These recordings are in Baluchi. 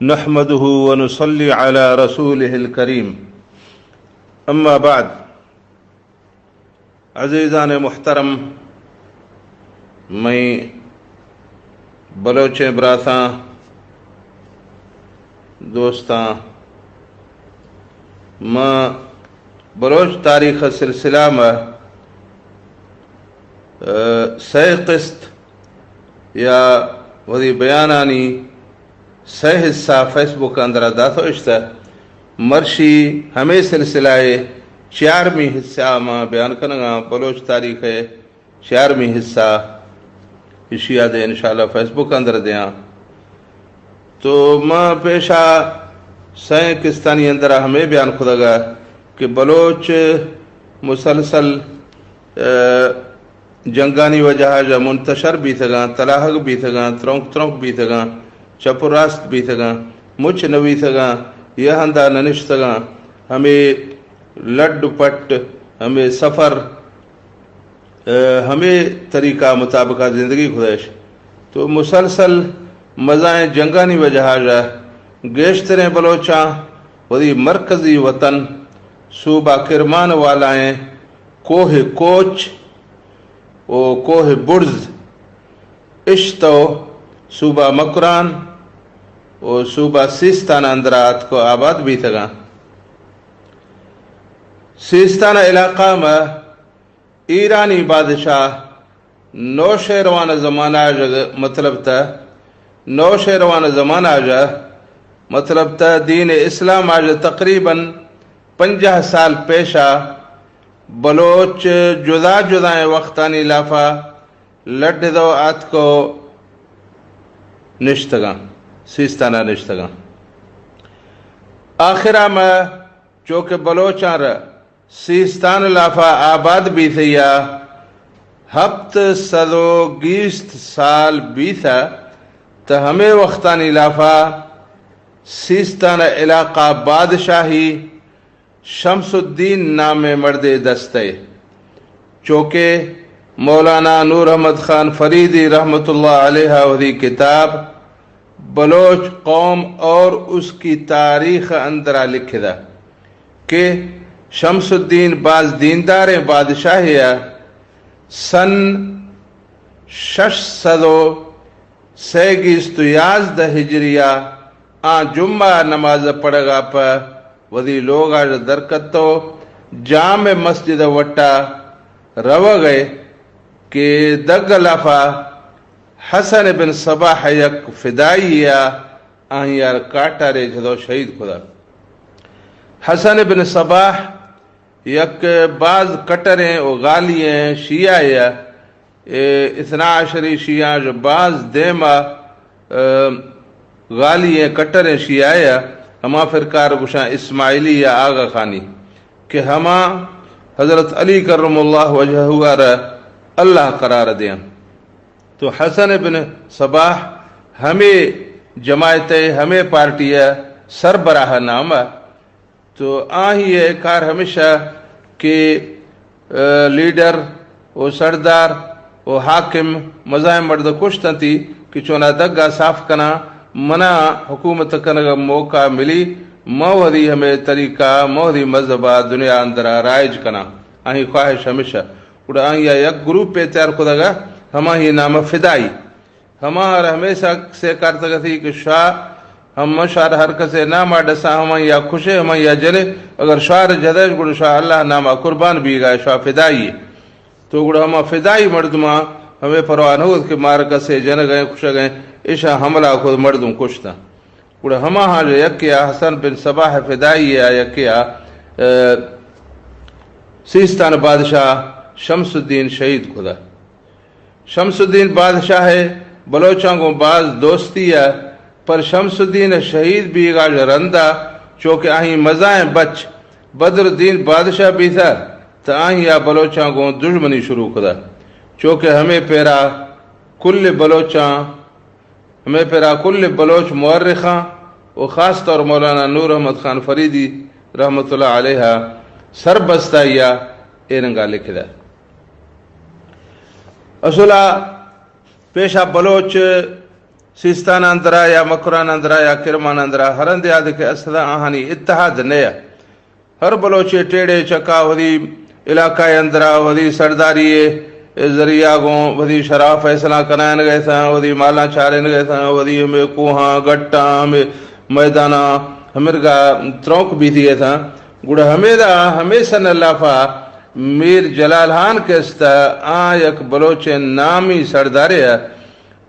نحمده ونصلي على رسوله الكريم. أما بعد، عزیزان محترم، مئے بلوچیں براتاں، دوستاں، ما بلوچ تاریخ سلسلہ ما، آ، سئے قسط یا وثی بیانانی سئے حصہ فیس بک اندرا داتو اشتہ۔ مرشی ہمے سلسلہ ء چیارمی حصہ ما بیان کنگاں، بلوچ تاریخ ء چیارمی حصہ اشیا دے انشاءاللہ فیس بک اندر دیاں۔ تو ما پیشا سئے قسطانی اندرا ہمے بیان کتگا کہ بلوچ مسلسل، آ، جنگانی وجہ ء منتشر بیتگاں، تلاہگ بیتگاں، ترونک ترونک بیتگاں، چپ و راست بیتگاں، مچ نہ بیتگاں، یہ ہندا نہ نشتگاں، ہمے لڈ و پٹ، ہمے سفر، آ، ہمے طریقہ مطابقہ زندگی گزارش۔ تو مسلسل مزائیں جنگانی وجہ ء گیشتریں بلوچاں وثی مرکزی وطن صوبہ کرمان والائیں کوہ کوچ و کوہ برز اشتو صوبہ مکران و صوبہ سیستان اندرا اتکو آباد بیتگاں۔ سیستان علاقہ ما ایرانی بادشاہ نوشیروان زمانہ آج مطلب تا، نوشیروان زمانہ آج مطلب تا دین اسلام آج تقریباً پنجاہ سال پیشا بلوچ جدا جدائیں وقتانی لافا لڈ دو آتکو نشتگاں، سیستانا نشتگاں۔ آخرا ما چوکہ بلوچاں را سیستان لافا آباد بیتیا ہپت سد و گیست سال بیتا، تہ ہمے وختانی لافا سیستان علاقہ بادشاہی شمس الدین نامیں مردے دستئے، چوکہ مولانا نور احمد خان فریدی رحمت اللہ علیہ وثی کتاب بلوچ قوم اور اس کی تاریخ اندرا لکھدا کہ شمس الدین باز دینداریں بادشاہے ء سن شش سد و سئے گیست و یازدہ ہجری ء آ جمعہ نماز پڑھگا پہ وثی لوگا درکتو جامع مسجد وٹا روگئے کہ دگ لافا حسن بن صباح یک فدائی ء آہیار کاٹارے جھدو شہید کدا۔ حسن بن صباح یک باز کٹریں و غالی ایں شیعہ ء، اے اثنا عشری شیعہ جو باز دیما، ا، غالی ایں کٹریں شیعہ ء، ہما فرقار گشاں اسماعیلی یا آغا خانی کہ ہما حضرت علی کرم اللہ وجہہ را اللہ قرار دیاں۔ تو حسن ابن صباح ہمے جماعت ء، ہمے پارٹی ء سربراہ نام ء۔ تو آہی ء کار ہمیشہ کہ، ا، لیڈر و سردار و حاکم مزاحم مرد کشتنتی کہ چونا دگا صاف کنا، منا حکومت کنگ موقع ملی، موہری ہمے طریقہ، موہری مذہبہ دنیا اندرا رائج کنا۔ آہی خواہش ہمیشہ۔ گڑا آئی ء یک گروپے تیار کتگ ء ہماہی نام ء فدائی۔ ہما را ہمیشہ سے کارتگ اتی کہ شاہ ہم شاہ ہر کسے نام ء ڈساں، ہمائی ء کشے، ہمائی ء جنے، اگر شاہ را جدش گڑا شاہ اللہ نام ء قربان بیگا، شاہ فدائی۔ تو گڑا ہما فدائی مردماں ہمے پرواہ نہ ہوت کہ مار کسے جنگ ء کشگ ء، ایشاں حملہ کت مردم کشتاں۔ گڑا ہماہاں جو یکے آ حسن بن صباح فدائی آ یکے آ، ا، سیستان بادشاہ شمس الدین شہید کھدا۔ شمس الدین بادشاہ ء بلوچاں گوں باز دوستی ء، پر شمس الدین ء شہید بیگا جو رندا چوکہ آہی مزائیں بچ بدر الدین بادشاہ بیتہ تہ آہی آ بلوچاں گوں دژمنی شروع کھدا۔ چوکہ ہمے پیرا کل بلوچاں ہمے پیرا کل بلوچ مورخاں و خاص طور مولانا نور احمد خان فریدی رحمت اللہ علیہ سربستائی ء اے رنگا لکھدہ۔ اصلا پیشا بلوچ سیستان اندرا یا مکران اندرا یا کرمان اندرا ہر ہندے آدے کہ استدا آہانی اتحاد نیا۔ ہر بلوچے ٹیڑے چکا وثی علاقہ اندرا وثی سرداری ذریعہ گوں وثی شرا فیصلہ کنائن گئے تھا، وثی مالاں چارن گئے تھا، وثی ہمیں کوہاں، گٹاں، ہمیں میداناں ہمرگا ترونک بیتی گئے تھا۔ گڑا ہمیدا ہمیں سن لافا میر جلال خان کہ استا آ یک بلوچ نامی سردارے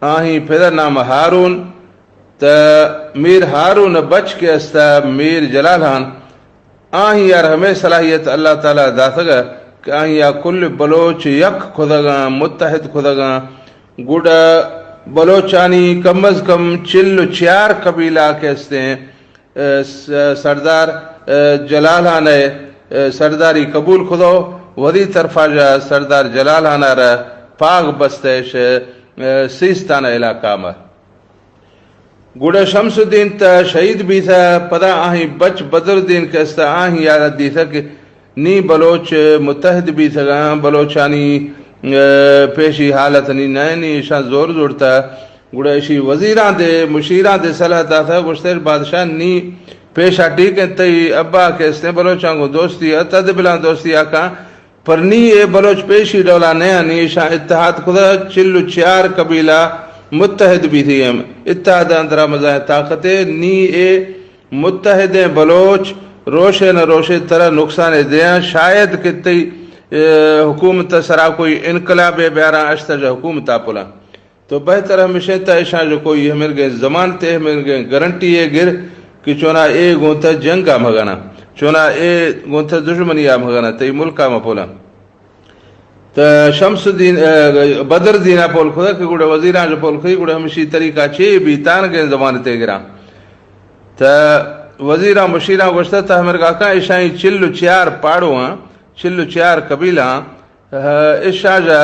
آہی پدر نام ہارون، تہ میر ہارون بچ کہ استا میر جلال خان، آہی یار ہمیں صلاحیت اللہ تعالی داتگا کہ آہی یا کل بلوچ یک کھدگاں، متحد کھدگاں۔ گڑا بلوچانی کم از کم چل و چیار قبیلہ کہ استیں، س-، سردار، ء، جلال خان ء، ء، سرداری قبول کھدو، وثی طرفا جا سردار جلال خان ء را پاگ بستش، ء، سیستان علاقہ ما۔ گڑا شمس الدین تا شہید بیثا، پدا آہی بچ بدر الدین کہ استا آہی یاد دیثا کہ نی بلوچ متحد بیثگاں، بلوچانی، ء، پیشی حالت نی نئے، نی ایشاں زور زورتا۔ گڑا ایشی وزیراں دے، مشیراں دے صلاح داتا، گوشتش بادشاہ نی پیشا ٹھیک انت، تئی ابا کہ استیں بلوچاں گوں دوستی ات، اد بلاں دوستی آکاں، پر نی اے بلوچ پیشی ڈولا نیا، نی ایشاں اتحاد کھدا، چل و چیار قبیلہ متحد بیثی ایں۔ اتحاد اندرا مزائیں طاقت اے، نی اے متحدیں بلوچ روشے نہ روشے ترا نقصان دیاں، شاید کہ تئی، اے، حکومت سرا کوئی انقلاب بیاراں، اشتر جا حکومت آ پلاں۔ تو بہتر ہمیش انت ایشاں جو کوئی ہمرگیں ضمانتے، ہمرگیں گارنٹی ء گر کہ چونا اے گوں تہ جنگا مگنا، چونا اے گوں تہ دشمنیا مگنا، تئی ملکا مپولاں۔ تہ شمس الدین، ء، بدر الدین ء پول کھدا کہ گڑا وزیراں جو پول کھدی، گڑا ہمشی طریقہ چے بی تانگیں ضمانتے گراں۔ تہ وزیراں مشیراں گوشتہ تہ ہمرگا کاں ایشاں چل و چیار پاڑواں، چل و چیار قبیلاں، اشاں جا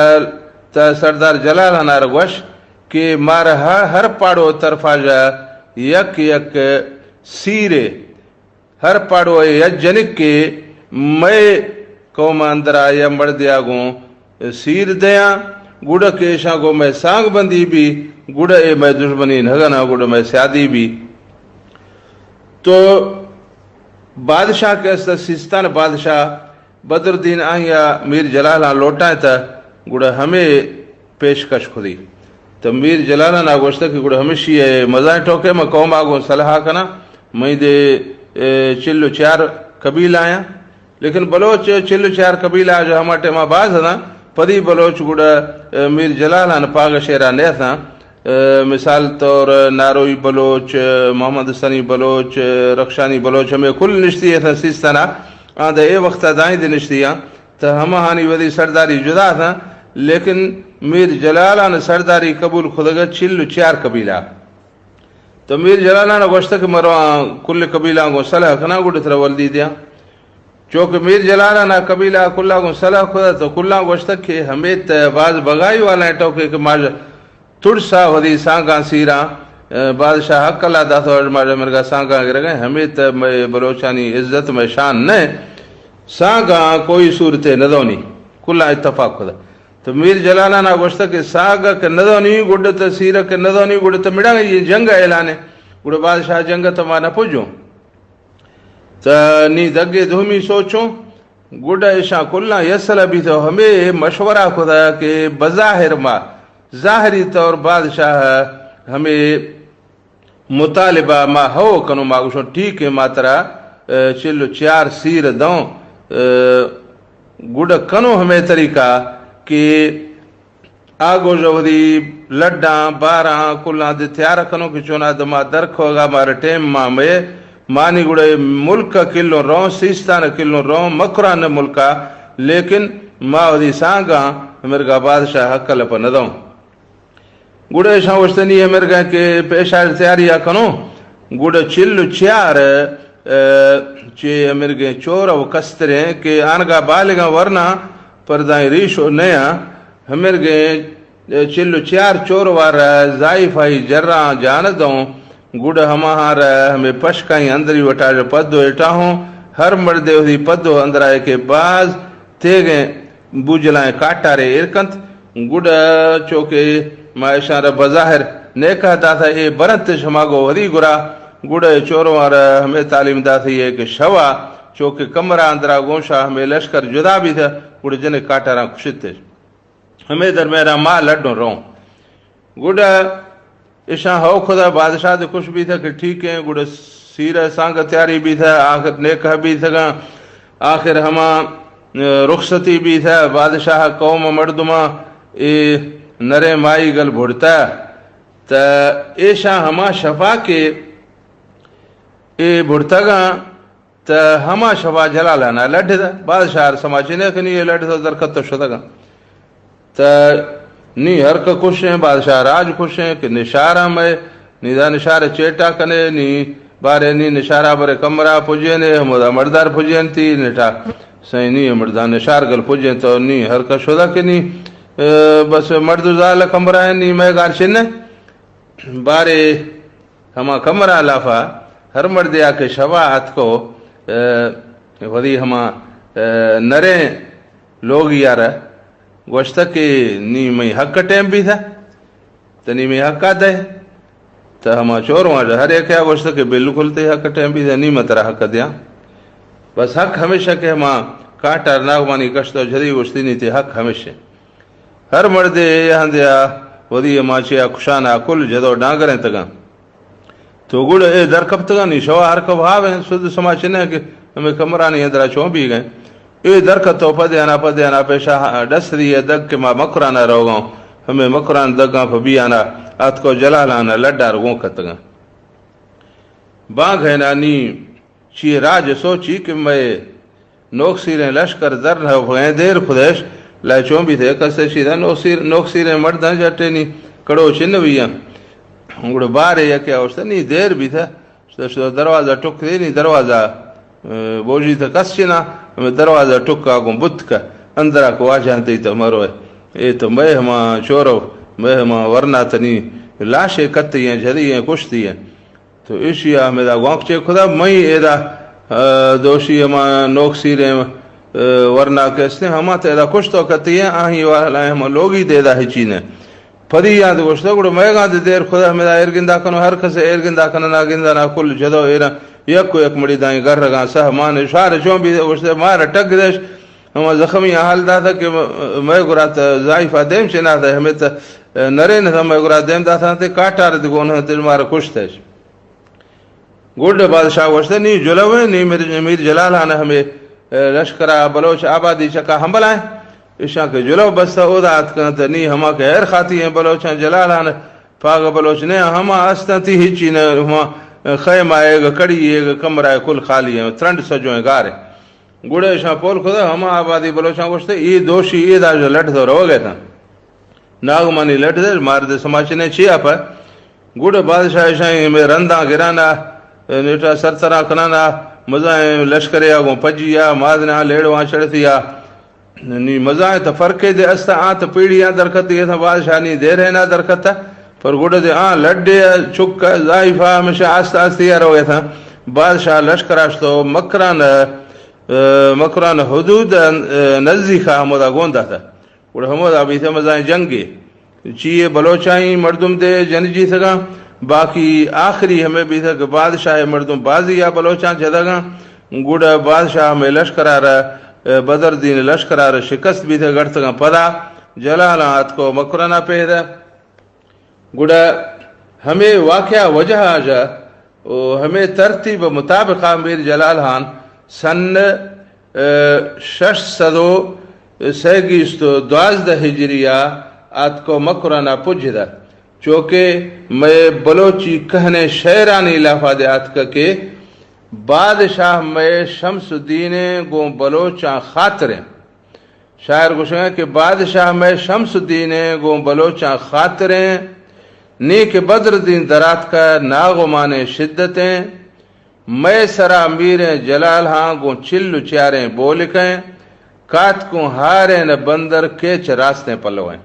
تہ سردار جلال ہنار گوش کہ مار ہر، ہر پاڑو طرفا جا یک یک سیرے، ہر پاڑو یک جنک کہ مئے قوم اندرا یا مردیا گوں سیر دیاں، گڑا کہ اشاں گوں مئے سانگ بندی بی، گڑا اے مئے دشمنی نہ گنا، گڑا مئے سیادی بی۔ تو بادشاہ کہ است سیستان بادشاہ بدر الدین آہیا میر جلال آں لوٹائیں تہ گڑا ہمے پیشکش کھدی۔ تہ میر جلال آں گوشتہ کہ گڑا ہمشی اے مزائیں ٹوکے، من قوم آ گوں صلاح کناں، مئیں دے، اے، چل و چیار قبیلہ آیاں، لیکن بلوچ چل و چیار قبیلہ آ جو ہما ٹائما باز ہتاں، پدی بلوچ گڑا، اے، میر جلال آں پاگ شیرا نیتاں۔ ء، مثال طور ناروئی بلوچ، محمد حسنی بلوچ، رخشانی بلوچ، ہمے کل نشتی اتاں سیستانا۔ آ دہ اے وقتا دائیں دے نشتی آں، تہ ہماہانی وثی سرداری جدا اتاں، لیکن میر جلال آں سرداری قبول کھدگا چل و چیار قبیلہ۔ تہ میر جلال آں گوشتہ کہ مرواں کل قبیلہ گوں صلاح کناں، گڑا ترا ولدی دیاں۔ چوکہ میر جلال آں قبیلہ کلا گوں صلاح کھدا، تہ کلاں گوشتہ کہ ہمے تہ باز بگائی والائیں ٹوکے کہ ماج تڑسا وثی سانگاں سیراں، ء، بادشاہ حق اللہ داتو ماج مرگا سانگاں گرگیں، ہمے تہ مئے بلوچانی عزت مئے شان نہ، سانگاں کوئی صورتے نہ دونی۔ کلاں اتفاق کھدا۔ تہ میر جلال آں گوشتہ کہ سانگ کہ نہ دونی، گڈ تہ سیر کہ نہ دونی، گڈ تہ مڑا یہ جنگ اعلانے۔ گڑا بادشاہ جنگ تہ ما نہ پجوں۔ تہ نی دگے دومی سوچوں، گڈا ایشاں کلاں یسلا بیتو ہمے مشورہ کھدا کہ بظاہر ما، ظاہری طور بادشاہ ہمے مطالبہ ما ہو کنوں، ما گوشوں ٹھیک ہے، ما ترا، ء، چل و چیار سیر دوں، ء، گڈا کنوں ہمے طریقہ کہ آ گوشہ وثی لڈاں، باراں، کلاں دے تیار کنوں کہ چونا دما در کھوگا مارا ٹیم ما مئے مانی گڑا اے ملک کلوں روں، سیستان کلوں روں، مکران ملکا، لیکن ما وثی سانگاں مرگا بادشاہ حق لپا ندوں۔ گڑا ایشاں وشتنی مرگا کہ پیشا تیاری آ کنوں، گڑا چل و چیار، ء، چے مرگیں چور و کستریں کہ آنگا بالگاں ورنا پردائیں ریش و نیاں، ہمرگیں چل و چیار چور وار زائفائی جراں جان دوں، گڈ ہماہاں را ہمے پشکائیں اندری وٹا پد و اٹاہوں، ہر مردے وثی پد و اندرا کہ باز تیگیں بوجلائیں کاٹارے ایر کنت۔ گڈ چوکہ ما اشاں را بظاہر نیکہ داتہ، اے برنتش ہما گو وری گرا۔ گڑا اے چورواں را ہمے تعلیم داتہ اے کہ شوا چوکہ کمرہ اندرا گوں شا ہمے لشکر جدا بیتہ، گڑا جنک کاٹاراں کشتش۔ ہمے درمیانا ما لڈوں روں۔ گڑا اشاں ہو خدا بادشاہ دے خوش بیتہ کہ ٹھیک ہیں، گڑا سیرہ سانگہ تیاری بیتہ، آخر نیکہ بیتگاں، آخر ہما، اه، رخصتی بیتہ، بادشاہ قوم مردماں اے نریں مائی گل بھڑتہ۔ تہ ایشاں ہما شفا کہ اے بھڑتگاں، تہ ہما شفا جلالان ء لڈ دہ۔ بادشاہ ار سما چنے کہ نی اے لڈ دہ درکت شدگاں۔ تہ نی ہر کہ کشیں، بادشاہ راج کشیں کہ نشارا مئے، نی دا نشار چیٹا کنے، نی بارے نی نشارا برے کمرہ پجینے، ہمودا مردار پجینتی، نیٹا سائیں نی مردان نشار گل پجیں تو نی ہر کہ شدہ کہ نی، اه، بس مرد زال کمرہ ہیں، نی مئے گار چنے۔ بارے ہما کمرہ لافا ہر مردے آ کہ شوا اتکو، اه، وتی ہما، اه، نریں لوگی آرا گوشتہ کہ نی مئی حق ٹیم بیتہ، تہ نی مئی حق آ دے۔ تہ ہما چورواں ہر ایکیا گوشتہ کہ بالکل تئی حق ٹیم بیتہ، نی من ترا حق دیاں۔ بس حق ہمیشہ کہ ہما کاٹار ناغمانی کشتو جھدی گوشتی نی تئی حق ہمیشہ۔ ہر مردے اے ہندے آ وتی ماچے آ کشان آ کل جدو ڈانگریں تگاں۔ تو گڑ اے در کپتگاں نی شوا ہر کب ہاویں سد سما چنے کہ ہمیں کمرانی اندرا چون بیگیں۔ اے در کتو پدیانا پدیانا پیشا ڈس دی دگ کہ ما مکرانا روگاں۔ ہمیں مکران دگاں پہ بیانا آتکو جلالان لڈار گون کتگاں۔ بانگ ہے نانی چی راج سوچی کہ مئے نوکسیریں لشکر در نہ ہوئیں دیر خدیش لائے چون بیتے کسے چیزا نوکسیر، نوکسیریں مرداں جٹے نی کڑو چن ویاں۔ گڑ بارے یکے اوشتا نی دیر بیتا، شتا شتا دروازہ ٹک دے نی دروازہ، اه، بوجی تا کس چنا، ہمیں دروازہ ٹکا گوں بت کا اندرا کو واجہ تی تا مروے۔ اے تو مئے ہما چورو، مئے ہما ورنا تنی لاشے کتی ہیں، جھدی ہیں، کشتی ہیں۔ تو ایشی ء ہمدا گوانک چے کھدا مئی ایدا، اه، دوشی ہما نوکسیریں، اه، ورنا کہ استیں ہما تہ ایدا کشتو کتی ہیں، آہی والا ہما لوگی دے دا ہچی نے۔ پدی یاد گوشتا گڑا مئیگاں دے دیر کھدا ہمدا ایر گندا کنو، ہر کس ایر گندا کننا گندا نا کل جدو ایرا یک و یک مڑی دائیں گرگاں سہ مان اشار چون بھی گوشتے مار ٹگ دیش۔ ہما زخمی حال داتا کہ مئے گرا تہ ضعیفہ دیم چنا تہ ہمیں تہ نرین تہ مئے گرا دیم داتا تہ کاٹار دگون تہ مار کشتش۔ گڈ بادشاہ گوشت، نی جلویں، نی میر، میر جلال ہان ہمے، اے، لشکرا بلوچ آبادی چکا ہمبلائیں۔ اشاں کہ جلو بستہ اودا اتکنت، نی ہما کہ ہیر خاتی ہیں بلوچاں جلال ہان پاگ بلوچ نے ہما استنتی ہچی نہ ہما خیمہ ایگ کڑی ایگ کمرہ کل خالی ہیں، ترنڈ سجویں گاریں۔ گڑا اشاں پول کھدا ہما آبادی بلوچاں گوشت، ای دوشی ای داج لٹ تو روگ اتاں۔ ناگمانی لٹ دے، مار دے سماچنے چیا پہ۔ گڑا بادشاہ اشاں میں رنداں گرانا، نیٹا سرترا کنانا، مزائیں لشکرے آگوں پجیا، مادنا لیڑواں چڑتیا۔ نی مزائیں تہ فرقے دے استا آں تہ پیڑیاں درکت گے تھا بادشاہ نی دیر ہے نا درکت۔ پر گڑا دے آں لڈے چک ضعیفہ ہمیشہ آست آستی آ روگے تھا۔ بادشاہ لشکر آشتو مکران، اه، مکران حدود، اه، نزدیک ہمودا گوندا تھا۔ گڑا ہمودا بیتہ مزائیں جنگے۔ چی اے بلوچائیں مردم دے جن جیتگاں، باقی آخری ہمیں بیتہ کہ بادشاہ مردم بازی یا بلوچاں جدگاں۔ گڑا بادشاہ ہمیں لشکرارا، اه، بدر دین لشکرارا شکست بیتہ گڑتگاں۔ پدا جلالاں اتکو مکرنا پیدہ۔ گڑا ہمے واقعہ وجہ آجا و ہمے ترتیب مطابقا میر جلال ہان سن، اه، شش سد و سئے گیست و دوازدہ ہجری آ آتکو مکرانا پجدہ، چوکہ مئے بلوچی کہنیں شعرانی لافا دے آتکہ کہ بادشاہ مئے شمس الدینیں گوں بلوچاں خاطریں۔ شاعر گوشگا کہ بادشاہ مئے شمس الدینیں گوں بلوچاں خاطریں، نی کہ بدر الدین دراتکہ ناغمانیں شدتیں، مئے سرا میریں جلال ہاں گوں چل و چیاریں بولکیں، کاتکوں ہاریں نہ بندر کیچ راستیں پلویں۔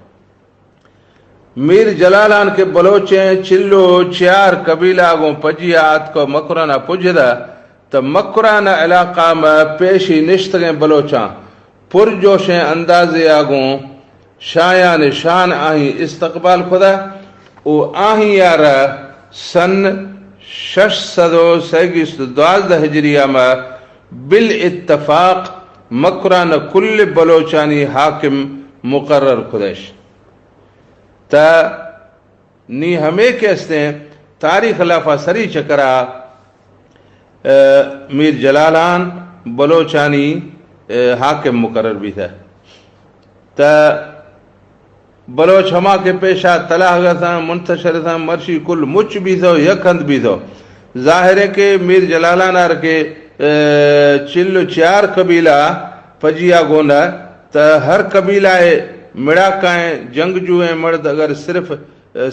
میر جلالان کہ بلوچیں چل و چیار قبیلہ گوں پجیا آتکو مکرانا پجدہ، تہ مکران علاقہ مہ پیشی نشتگیں بلوچاں پر جوشیں اندازے آ گوں شایان شان آہی استقبال کھدا۔ و آہی آرا سن شش سد و سیگیست و دوازدہ ہجری آ ما بالاتفاق مکران کل بلوچانی حاکم مقرر کدش۔ تا نی ہمے کہ استیں تاریخ لافا سری چکرا، ء، میر جلالان بلوچانی، ء، حاکم مقرر بیتہ۔ تا بلوچ ہما کہ پیشا تلاہ گساں، منتشر اتاں، مرشی کل مچ بیتو، یک ہند بیتو۔ ظاہر ہے کہ میر جلالان آر کہ، ء، چل و چار قبیلہ پجیا گونڈا، تا ہر قبیلہ مڑاکائیں جنگجوئیں مرد اگر صرف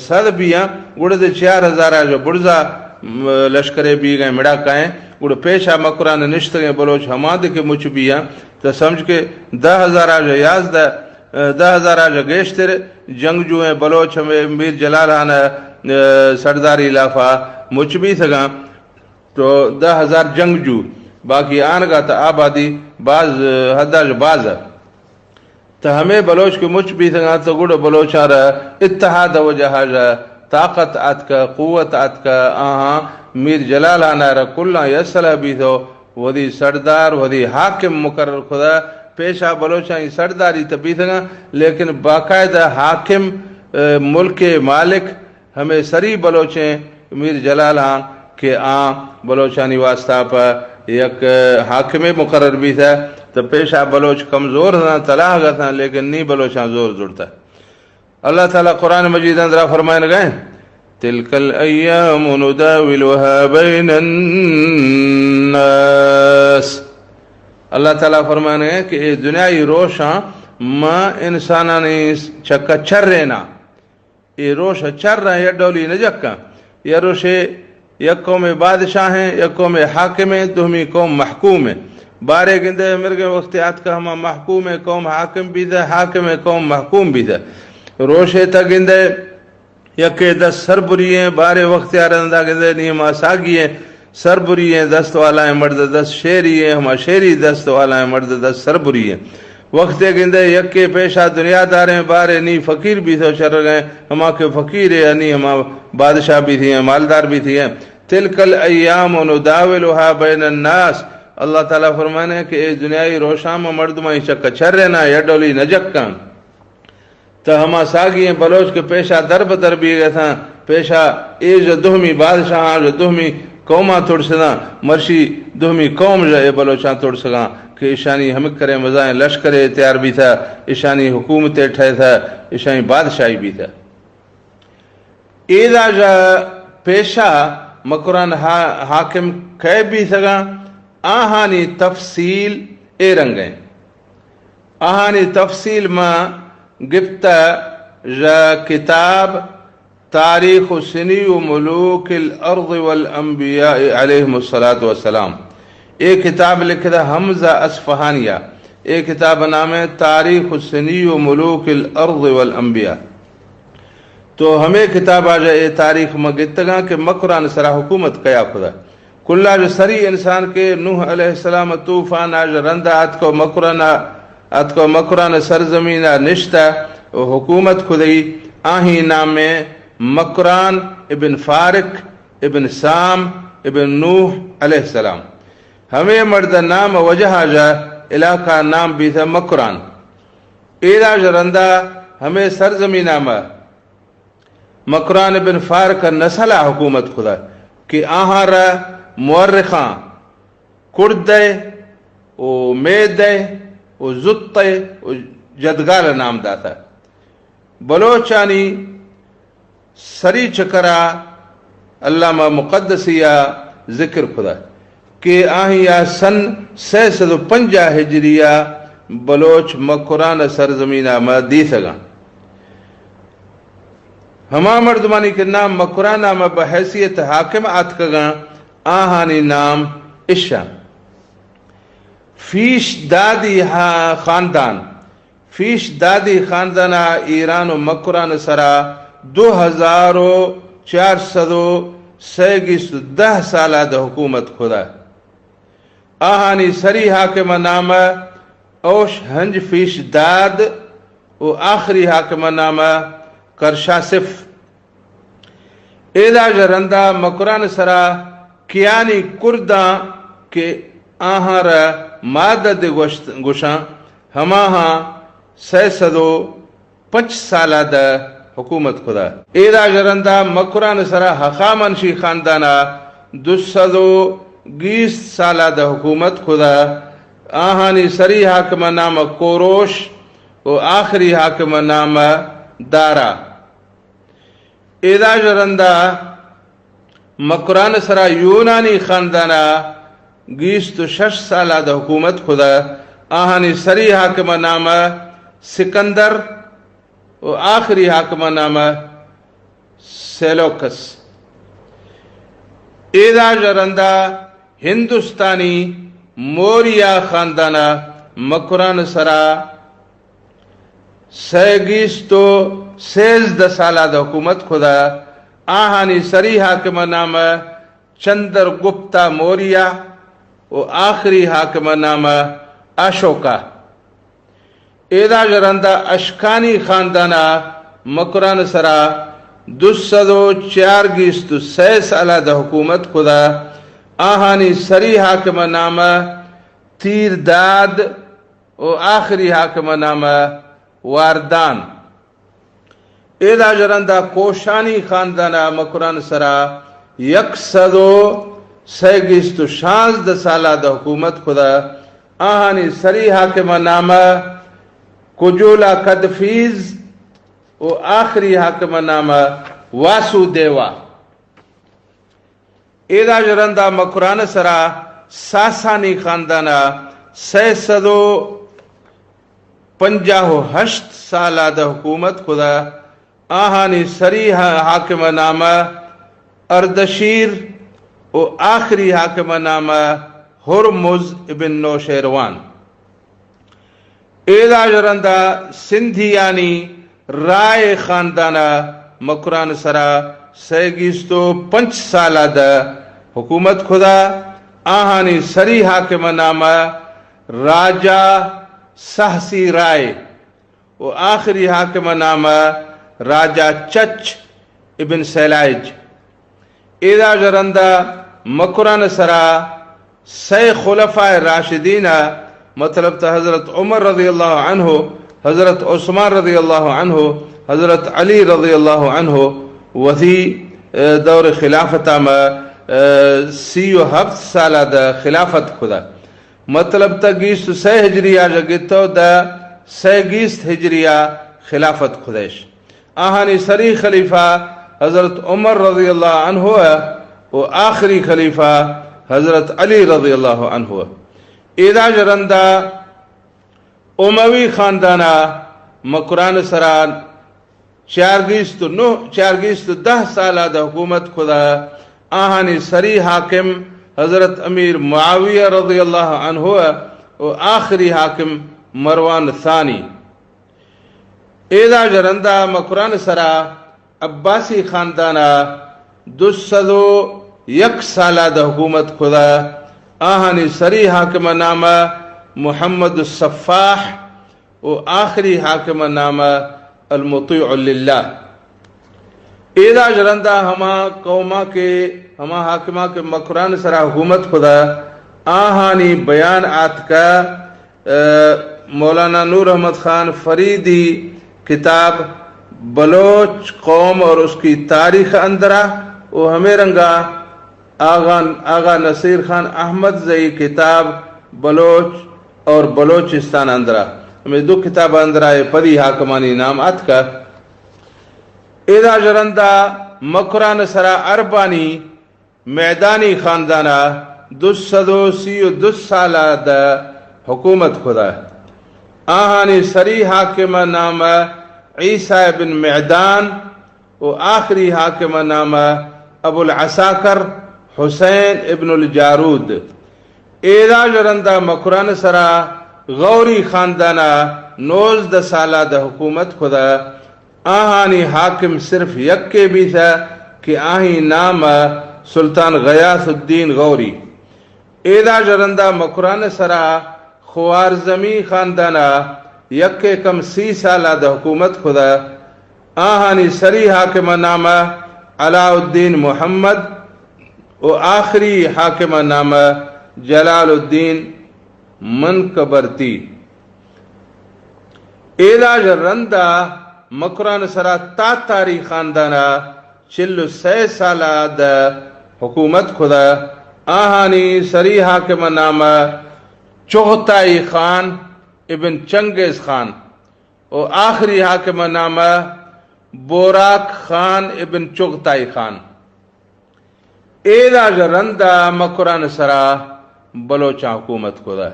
سد بیاں، گڑا دے چار ہزار آ جو بڑزا، م، لشکرے بیگئے مڑاکائیں، گڑا پیشا مکران نشتگیں بلوچ ہماندے کہ مچ بیاں، تو سمجھ کہ دہ ہزار آ جو یازدہ، دہ ہزار آ جو گیشتر جنگجوئیں بلوچ ہمیں میر جلال ہان، ء، سرداری لافا مچ بیتگاں، تو دہ ہزار جنگجو، باقی آنگا تا آبادی باز، حدا جو باز۔ تہ ہمے بلوچ کہ مچ بیتگاں، تہ گڑا بلوچاں را اتحاد ء وجہ ء را طاقت آتکہ، قوت آتکہ، آہاں میر جلال ہان ء را کلاں یسلہ بیتو، وثی سردار، وثی حاکم مقرر کتہ۔ پیشا بلوچانی سرداری تہ بیتگاں، لیکن باقاعدہ حاکم، ء، ملک مالک ہمے سری بلوچیں میر جلال ہاں کہ آ بلوچانی واسطہ پہ یک حاکمے مقرر بیتہ، تو پیشا بلوچ کمزور اتاں، تلاہ گتاں، لیکن نی بلوچاں زور زڑتہ۔ اللہ تعالی قرآن مجید اندرا فرمائنگائیں، تلک الایام نداولها بین الناس۔ اللہ تعالی فرمائنگائیں کہ اے دنیای روشاں ما انسانانی چکا چرینا۔ اے روش چر ء یک ڈولی نہ جکاں۔ یا روشے یک قوم بادشاہ ہیں، یک قوم حاکم ہیں، دومی قوم محکوم ہیں۔ بارے گندے مرگیں وقت آتکا ہما محکوم ہیں، قوم حاکم بیتہ، حاکم ہیں، قوم محکوم بیتہ۔ روشے تا گندے یکے دست سربری ہیں، بارے وقت آ رندا گندے نی ہما ساگی ہیں۔ سربری ہیں دست والائیں مرد دست شیری ہیں، ہما شیری دست والائیں مرد دست سربری ہیں۔ وقتے گندے یکے پیشا دنیا داریں، بارے نی فقیر بیتو چرگیں، ہما کہ فقیر ہے، نی ہما بادشاہ بیتی ہیں، مالدار بیتی ہیں۔ تلک الایام نداولها بین الناس۔ اللہ تعالی فرمانے کہ اے دنیای روشاں ما مردمانی چکا چرینا، یا ڈولی نہ جکاں۔ تہ ہما ساگی ہیں بلوچ کہ پیشا در بدر بیگ اتاں، پیشا اے جو دومی بادشاہاں، جو دومی قوماں ترسداں، مرشی دومی قوم جو اے بلوچاں ترسگاں کہ ایشانی ہمک کرے مزائیں لشکرے تیار بیتہ، ایشانی حکومتے ٹھہتہ، ایشانی بادشاہی بیتہ۔ ایدا جو پیشا مکران حا-، حاکم کئے بیتگاں، آہانی تفصیل اے رنگیں۔ آہانی تفصیل ما گپتہ ژ کتاب تاریخ سنی و ملوک الارض والانبیاء علیہم الصلاۃ والسلام۔ اے کتاب لکھدہ حمزہ اصفہانیہ۔ اے کتاب نام ہے تاریخ سنی و ملوک الارض والانبیاء۔ تو ہمے کتاب آ جا اے تاریخ ما گتگاں کہ مکران سرا حکومت کیا کھدا۔ کلا جو سری انسان کہ نوح علیہ السلام طوفان آ جو رندا اتکو مکران، اتکو مکران سرزمین نشتہ و حکومت کھدئی، آہی نام میں مکران ابن فارق ابن سام ابن نوح علیہ السلام۔ ہمے مرد نام وجہ آ جا علاقہ نام بیتہ مکران۔ ایدا جو رندا ہمے سرزمین آ ما مکران بن فارق نسل ء حکومت کھدا کہ آہاں را مورخاں کڑدئے و میدئے و زتئے و جدگال نام داتا۔ بلوچانی سری چکرا علامہ مقدسی ء ذکر کھدا کہ آہیا سن سئے سد و پنجاہ ہجری ء بلوچ مکران سرزمین ء ما دیتگاں۔ ہما مردمانی کہ نام مکران ء ما بحیثیت حاکم آتکگاں، آہانی نام اشاں۔ فیش دادی ہا-، خاندان، فیش دادی خاندانا ایران و مکران سرا دو ہزار و چار سد و سئے گیست و دہ سالا دہ حکومت کھدا۔ آہانی سری حاکم نام اوش ہنج فیش داد و آخری حاکم نام کرشاسف۔ ایدا ژہ رندا مکران سرا کیانی کرداں کہ آہاں را مادد گوشت، گوشاں، ہماہاں سئے سد و پنچ سالا دہ حکومت کدا۔ ایدا ژہ رندا مکران سرا ہخامنشی خاندانا دو سد و گیست سالا دہ حکومت کدا۔ آہانی سری حاکم نام کوروش و آخری حاکم نام دارا۔ ایدا ژہ رندا مکران سرا یونانی خاندانا گیست و شش سالا دہ حکومت کدا۔ آہانی سری حاکم نام سکندر و آخری حاکم نام سیلوکس۔ ایدا ژہ رندا ہندوستانی موریا خاندانا مکران سرا سئے گیست و سیزدہ سالا دہ حکومت کدا۔ آہانی سری حاکم نام چندر گپتا موریا و آخری حاکم نام اشوکا۔ ایدا ژہ رندا اشکانی خاندانا مکران سرا دو سد و چیار گیست و سئے سالا دہ حکومت کدا۔ آہانی سری حاکم نام تیر داد و آخری حاکم نام واردان۔ ایدا ژہ رندا کوشانی خاندانا مکران سرا یک سد و سئے گیست و شانزدہ سالا دہ حکومت کدا۔ آہانی سری حاکم نام کجولا کدفیز و آخری حاکم نام واسو دیوا۔ ایدا ژہ رندا مکران سرا ساسانی خاندانا سئے سد و پنجاہ و ہشت سالا دہ حکومت کدا۔ آہانی سری حا-، حاکم نام اردشیر و آخری حاکم نام ہرمز ابن نوشیروان۔ ایدا ژہ رندا سندھیانی رائے خاندانا مکران سرا سئے گیست و پنچ سالا دہ حکومت کدا۔ آہانی سری حاکم نام راجا سہسی رائے و آخری حاکم نام راجا چچ ابن سیلائج۔ ایدا ژہ رندا مکران سرا سئے خلفائے راشدین، مطلب تہ حضرت عمر رضی اللہ عنہ، حضرت عثمان رضی اللہ عنہ، حضرت علی رضی اللہ عنہ وثی، اے، دور خلافت ما، اے، سی و ہفت سالا دہ خلافت کدا۔ مطلب تہ گیست و سئے ہجریا ژہ گتو دہ سئے گیست ہجریا خلافت کدیش۔ آہانی سری خلیفہ حضرت عمر رضی اللہ عنہ و آخری خلیفہ حضرت علی رضی اللہ عنہ۔ ایدا ژہ رندا اموی خاندانا مکران سرا چیارگیست و نہ، چیارگیست و دہ سالا دہ حکومت کدا۔ آہانی سری حاکم حضرت امیر معاویہ رضی اللہ عنہ و آخری حاکم مروان ثانی۔ ایدا ژہ رندا مکران سرا عباسی خاندانا دو سد و یک سالا دہ حکومت کدا۔ آہانی سری حاکم نام محمد الصفاح و آخری حاکم نام المطیع للہ۔ ایدا ژہ رندا ہما قوما کہ، ہما حاکما کہ مکران سرا حکومت کدا، آہانی بیان آتکا، اے، مولانا نور احمد خان فریدی کتاب بلوچ قوم اور اس کی تاریخ اندرا و ہمے رنگا آغا، آغا نصیر خان احمد زئی کتاب بلوچ اور بلوچستان اندرا، ہمے دو کتاب اندرا اے پدی حاکمانی نام آتکا۔ ایدا ژہ رندا مکران سرا عربانی میدانی خاندانا دو سد و سی و دو سالا دہ حکومت کدا۔ آہانی سری حاکم نام عیسی ابن معدان و آخری حاکم نام ابو العساکر حسین ابن الجارود۔ ایدا ژہ رندا مکران سرا غوری خاندانا نوزدہ سالا دہ حکومت کدا۔ آہانی حاکم صرف یکے بیثہ کہ آہی نام سلطان غیاث الدین غوری۔ ایدا ژہ رندا مکران سرا خوارزمی خاندانا یکے کم سی سالا دہ حکومت کدا۔ آہانی سری حاکم نام علاؤالدین محمد و آخری حاکم نام جلال الدین منقبرتی۔ ایداج رندا مکران سرا تاتاری خاندانا چل و سئے سالا د حکومت کھدا۔ آہانی سری حاکم نام چغتائی خان ابن چنگیز خان و آخری حاکم نام بوراک خان ابن چغتائی خان۔ ایداج رندا مکران سرا بلوچاں حکومت کھدا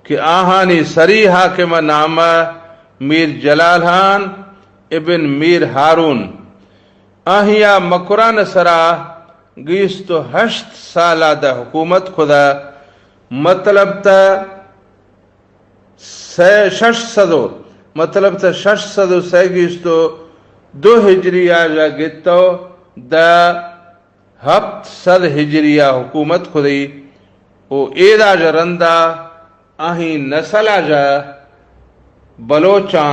کہ آہانی سری حاکم نام میر جلال خان ابن میر ہارون۔ آہیا مکران سرا گیست و ہشت سالا د حکومت کھدا۔ مطلب تا سئے، شش سد و، مطلب تا شش سد و سئے گیست و دو ہجری آجا گتو دا ہپت سد ہجری آ حکومت کھدی و ایداج رندا آہی نسل آجا بلوچاں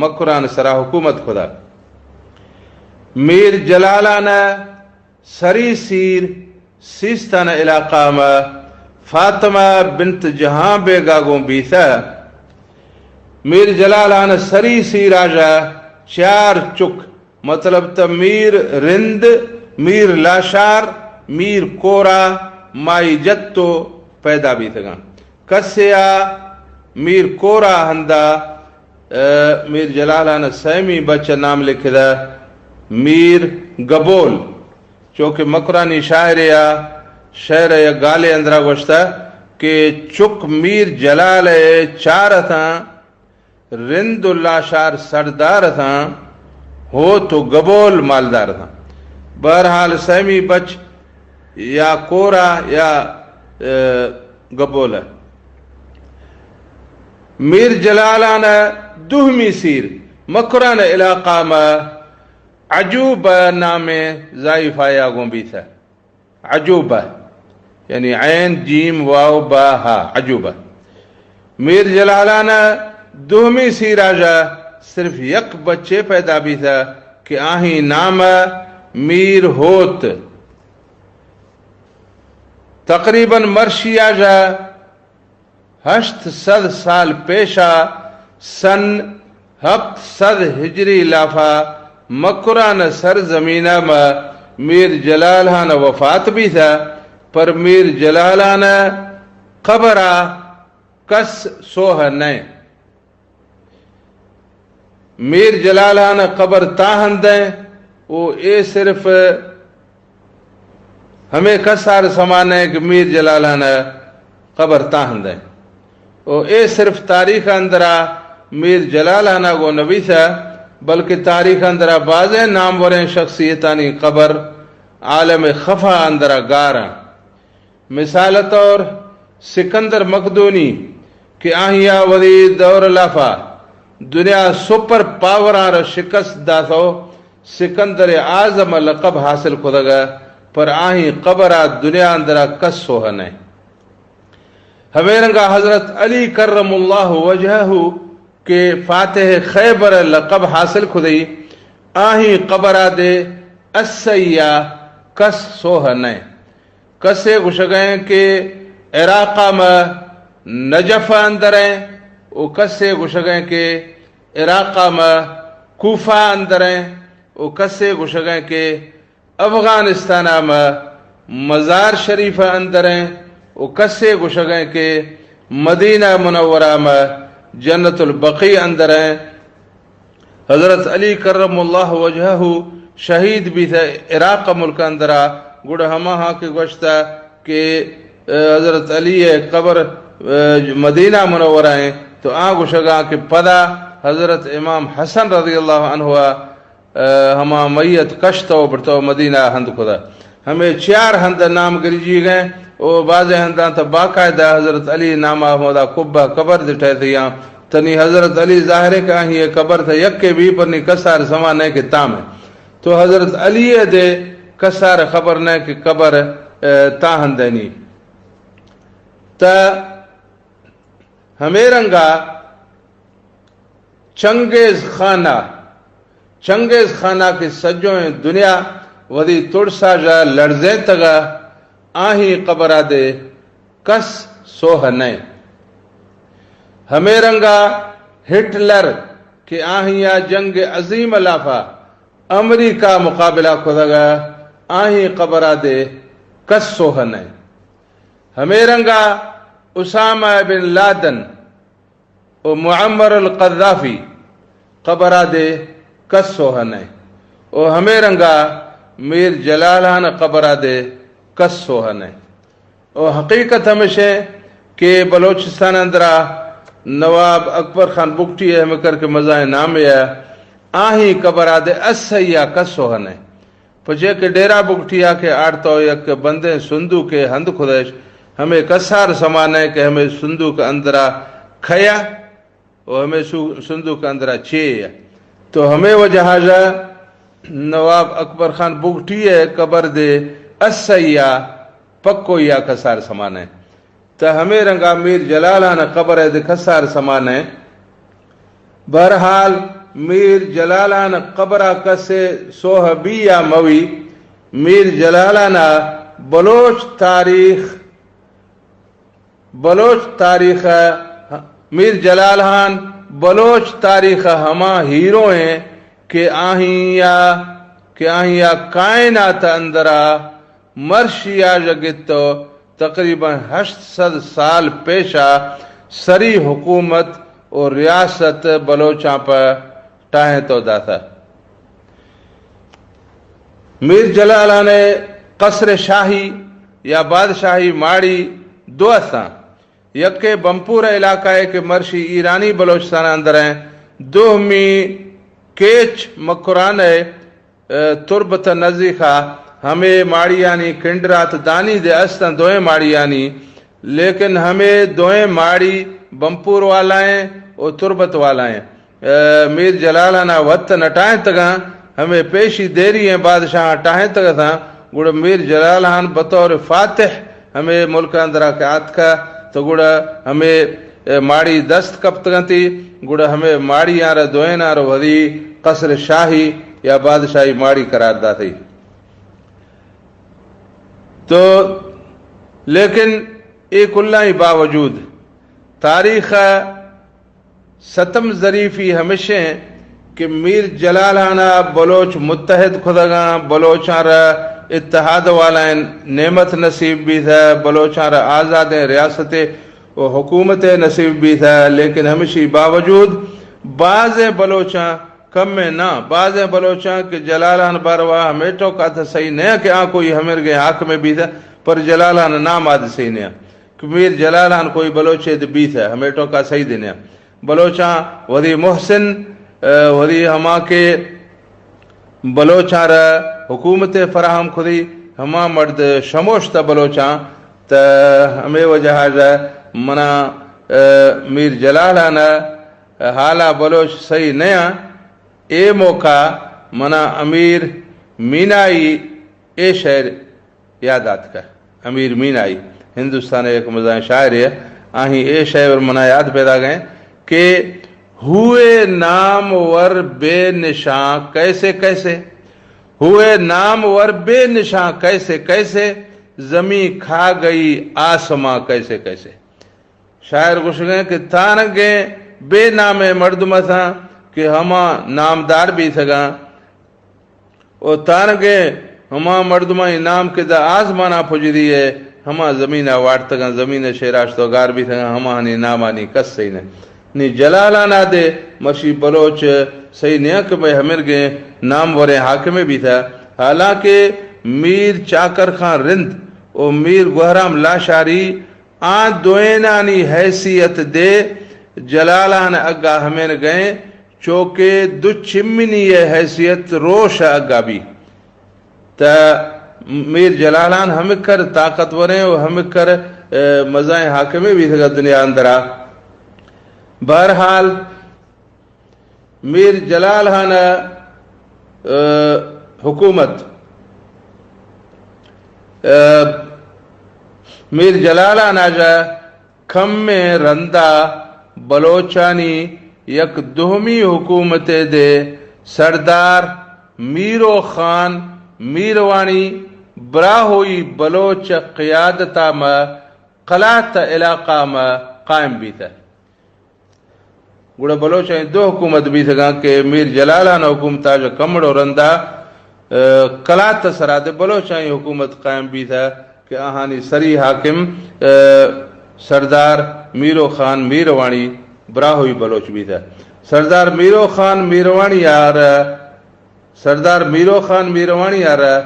مکران سرا حکومت کھدا۔ میر جلالان سری سیر سیستان علاقہ ما فاطمہ بنت جہاں بیگا گوں بیثہ۔ میر جلالان سری سیر آجا چار چک، مطلب تا میر رند، میر لاشار، میر کورا، مائی جتو پیدا بیثگاں۔ کسے آ میر کورا ہندا، اے، میر جلالان سیمی بچ نام لکھدا میر گبول۔ چوکہ مکرانی شاعرے آ شعر یا گالے اندرا گوشتا کہ چک میر جلال چار اتاں، رند و لاشار سردار اتاں، ہوت و گبول مالدار اتاں۔ بہرحال سیمی بچ یا کورا یا، اے، گبول۔ میر جلالان دوہمی سیر مکران علاقہ ما عجوبہ نامیں زائیفایا گوں بیثہ۔ عجوبہ، یعنی عین جیم واو با ہا، عجوبہ۔ میر جلالان دوہمی سیر آجا صرف یک بچے پیدا بیثہ کہ آہی نام میر ہوت۔ تقریباً مرشی آجا ہشت سد سال پیشا سن ہپت سد ہجری لافا مکران سرزمین ما میر جلالان وفات بیثہ، پر میر جلالان قبرا کس سوہ نئے۔ میر جلالان قبر تاہندیں و اے صرف ہمے کسار سما نئے کہ میر جلالان قبر تاہندیں و اے صرف تاریخ اندرا میر جلالان گوں نبیثہ، بلکہ تاریخ اندرا بازیں ناموریں شخصیتانی قبر عالم خفا اندرا گاراں۔ مثال طور سکندر مقدونی کہ آہیا وثی دور لافا دنیا سپر پاوراں را شکست داتو، سکندر اعظم لقب حاصل کھدگا، پر آہی قبرا دنیا اندرا کس سوہ نئے۔ ہمے رنگا حضرت علی کرم اللہ وجہہ کہ فاتح خیبر لقب حاصل کھدی، آہی قبرا دے اسیا کس سوہ نئے۔ کسے گوشگیں کہ عراق ما نجف اندریں و کسے گوشگیں کہ عراق ما کوفہ اندریں و کسے گوشگیں کہ افغانستان ما مزار شریف اندریں و کسے گوشگیں کہ مدینہ منورہ ما جنت البقیع اندریں۔ حضرت علی کرم اللہ وجہہ شہید بیثہ عراق ملک اندرا، گڑا ہماہاں کہ گوشتا کہ، اے، حضرت علی قبر، اے، مدینہ منورہ ایں، تو آ گوشگا کہ پدا حضرت امام حسن رضی اللہ عنہ، اے، ہما میت کشتو برتو مدینہ ہند کھدا۔ ہمے چیار ہند نام گرجی گئے او بازیں ہنداں تہ باقاعدہ حضرت علی ناما ہمودا قبہ قبر دٹے تھیاں۔ تنی حضرت علی ظاہر ہے کہ آہی قبر تہ یکے بھی پر نی کسار سما نئے کہ تام ہے۔ تو حضرت علی دے کسار خبر نئے کہ قبر، اے، تا ہندینی۔ تہ ہمے رنگا چنگیز خانا، چنگیز خانا کہ سجویں دنیا وتی تڑسا ژہ لڑزینتگ ء آہی قبرا دے کس سوہ نئے۔ ہمے رنگا ہٹلر کہ آہیا جنگ عظیم لافا امریکہ مقابلہ کتگ ء آہی قبرا دے کس سوہ نئے۔ ہمے رنگا اسامہ بن لادن و معمر القذافی قبرا دے کس سوہ نئے۔ و ہمے رنگا میر جلال ہان قبرا دے کس سوہ نئے۔ و حقیقت ہمیشیں کہ بلوچستان اندرا نواب اکبر خان بگٹی ء ہمے کر کہ مزائیں نامے ء آہی قبرا دے اسیا کس سوہ نئے۔ پچے کہ ڈیرہ بگٹیا کہ آڑتو یک بندیں صندوقے ہند کھدش، ہمے کسار سما نئے کہ ہمے صندوق اندرا کھیا و ہمے سو-، صندوق اندرا چے یا۔ تو ہمے وجہ ژہ نواب اکبر خان بگٹی ء قبر دے اسیا پکو یا کسار سما نئے۔ تہ ہمے رنگا میر جلال ہان قبر ء دے کسار سما نئے۔ بہرحال، میر جلال ہان قبر ء کسے سوہ بی یا موی، میر جلال ہان بلوچ تاریخ، بلوچ تاریخ ء، میر جلال ہان بلوچ تاریخ ء ہما ہیرو ہیں کہ آہیا، کہ آہیا کائنات اندرا مرشیا ژہ گت و تقریباً ہشت سد سال پیشا سری حکومت و ریاست بلوچاں پہ ٹاہیں تو داتا۔ میر جلال ہان ء قصر شاہی یا بادشاہی ماڑی دو استاں۔ یکے بمپور علاقہ ء کہ مرشی ایرانی بلوچستان اندر ہیں، دومی کیچ مکران ء ء، تربت ء نزیک ء ہمے ماڑیانی کنڈرات دانی دے استاں دوئیں ماڑیانی، لیکن ہمے دوئیں ماڑی بمپور والائیں و تربت والائیں۔ ء، میر جلال ہان ء وت نہ ٹاہینتگاں، ہمے پیشی دیری ئیں بادشاہاں ٹاہینتگ اتاں، گڑا میر جلال ہان بطور فاتح ہمے ملک اندرا کہ آتکا تو گڑا ہمے، اے، ماڑی دست کپتگنتی، گڑا ہمے ماڑی آرا دوئین آرا وھدی قصر شاہی یا بادشاہی ماڑی قرار داتی۔ تو لیکن اے کلائیں باوجود تاریخ ستم ظریفی ہمشیں کہ میر جلال ہانا بلوچ متحد کھدگاں، بلوچاں را اتحاد والائیں نعمت نصیب بیتہ، بلوچاں را آزادیں ریاست و حکومت نصیب بیتہ، لیکن ہمشی باوجود بازیں بلوچاں کمیں نہ، بازیں بلوچاں کہ جلال ہان باروا ہمے ٹوکا تہ صحیح نہ کہ آ کوئی ہمرگیں حاکمے بیتہ، پر جلال ہان نام آد صحیح نہ۔ کہ میر جلال ہان کوئی بلوچے دے بیتہ، ہمے ٹوکا صحیح دے نیا۔ بلوچاں وھدی محسن، ء، وھدی ہما کہ بلوچاں را حکومت فراہم کھدی، ہما مرد شموشتہ بلوچاں، تہ ہمے وجہ ژہ منا، ء، میر جلال ہانا حالا بلوچ صحیح نیا۔ اے موقع منا امیر مینائی اے شعر یاد آتکہ۔ امیر مینائی ہندوستان ء یک مزائیں شاعرے ء، آہی اے شعر منا یاد پیداگ ء کہ ہوئے نامور بے نشاں کیسے کیسے، ہوئے نامور بے نشاں کیسے کیسے، زمین کھا گئی آسماں کیسے کیسے۔ شاعر گوشگیں کہ تانگیں بے نامیں مردم اتاں کہ ہما نامدار بیتگاں، و تانگیں ہما مردمانی نام کہ داں آزمانا پجری ء، ہما زمینا وارتگاں، زمین ء شیراش تو گار بیتگاں، ہماہانی نامانی کس صحیح نہ۔ نی جلال ہانا دے مرشی بلوچ صحیح نیاں کہ مئے ہمرگیں ناموریں حاکمے بیتہ، حالانکہ میر چاکر خان رند و میر گوہرام لاشاری آ دوئینانی حیثیت دے جلالان اگا ہمینگئیں، چوکہ دو چمنی ء حیثیت روش ء اگا بی۔ تہ میر جلالان ہمکر طاقتوریں و ہمکر، ء، مزائیں حاکمے بیتگا دنیا اندرا۔ بہرحال، میر جلال ہان ء، ء، حکومت، ء، میر جلال ہان آجا کمیں رندا بلوچانی یک دومی حکومتے دے سردار میرو خان میروانی براہوئی بلوچ قیادتا ما قلات علاقہ ما قائم بیتا۔ گڑا بلوچانی دو حکومت بیتگاں کہ میر جلال ہان حکومت آج کمڑ و رندا، اه، قلات سرا دے بلوچانی حکومت قائم بیتا کہ آہانی سری حاکم، اه، سردار میرو خان میروانی براہوئی بلوچ بیتا۔ سردار میرو خان میروانی آر سردار میرو خان میروانی آرا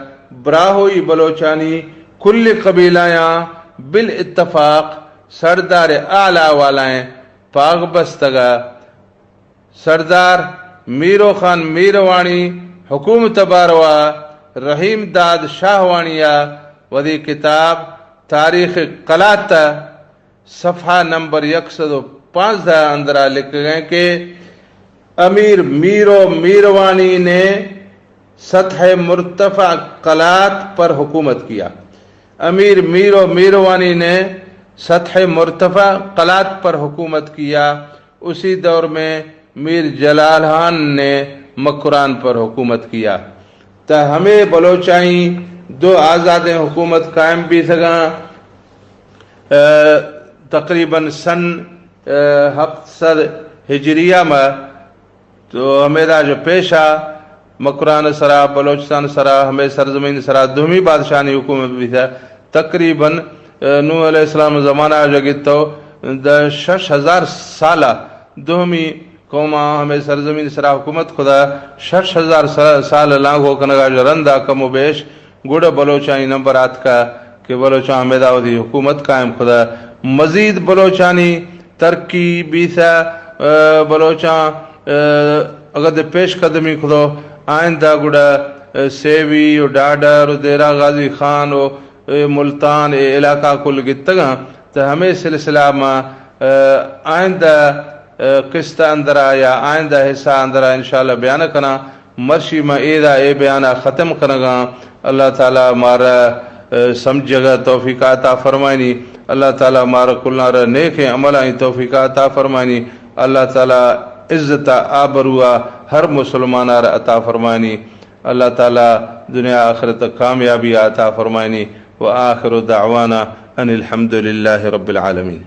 براہوئی بلوچانی کل قبیلایاں بالاتفاق سردار اعلی والائیں پاغ بستگا۔ سردار میرو خان میروانی حکومت باروا رحیم داد شاہوانیا وثی کتاب تاریخ قلات صفحہ نمبر یک سد و پانزدہ اندرا لکھ گئے کہ امیر میرو میروانی نے سطح مرتفع قلات پر حکومت کیا۔ امیر میرو میروانی نے سطح مرتفع قلات پر حکومت کیا۔ اسی دور میں میر جلال خان نے مکران پر حکومت کیا۔ تا ہمے بلوچائیں دو آزادیں حکومت قائم بیتگاں۔ اه، تقریباً سن، اه، ہپت سد ہجریہ ما تو ہمیدا جو پیشا مکران سرا، بلوچستان سرا، ہمے سرزمین سرا دومی بادشاہانی حکومت بیتا۔ تقریباً، اه، نوح علیہ السلام زمانہ جو گتو دا شش ہزار سالہ دومی قوماں ہمے سرزمین سرا حکومت کتا۔ شش ہزار سا-، سال لانگو کنگا جو رندا کم و بیش گڑا بلوچانی نمبر آتکا کہ بلوچاں ہمیدا وثی حکومت قائم کتا۔ مزید بلوچانی ترقی بیثہ، اه، بلوچاں، اه، اگدے پیش قدمی کتو آئندہ گڑا، اه، سیوی و ڈاڈر و دیرہ غازی خان و، اه، ملتان اے علاقہ کل گتگاں۔ تہ ہمے سلسلہ ما، اه، آئندہ، اه، قسط اندرا یا آئندہ حصہ اندرا انشاءاللہ بیان کناں۔ مرشی ما ایدا اے بیانا ختم کنگاں۔ اللہ تعالی مارا، اه، سمجھگا توفیق عطا فرمائنی۔ اللہ تعالی مارا کلاں را نیکیں عملانی توفیق عطا فرمائنی۔ اللہ تعالی عزت آبروا ہر مسلمانا را عطا فرمائنی۔ اللہ تعالی دنیا آخرت کامیابی عطا فرمائنی۔ وآخر دعوانا ان الحمد للہ رب العالمین۔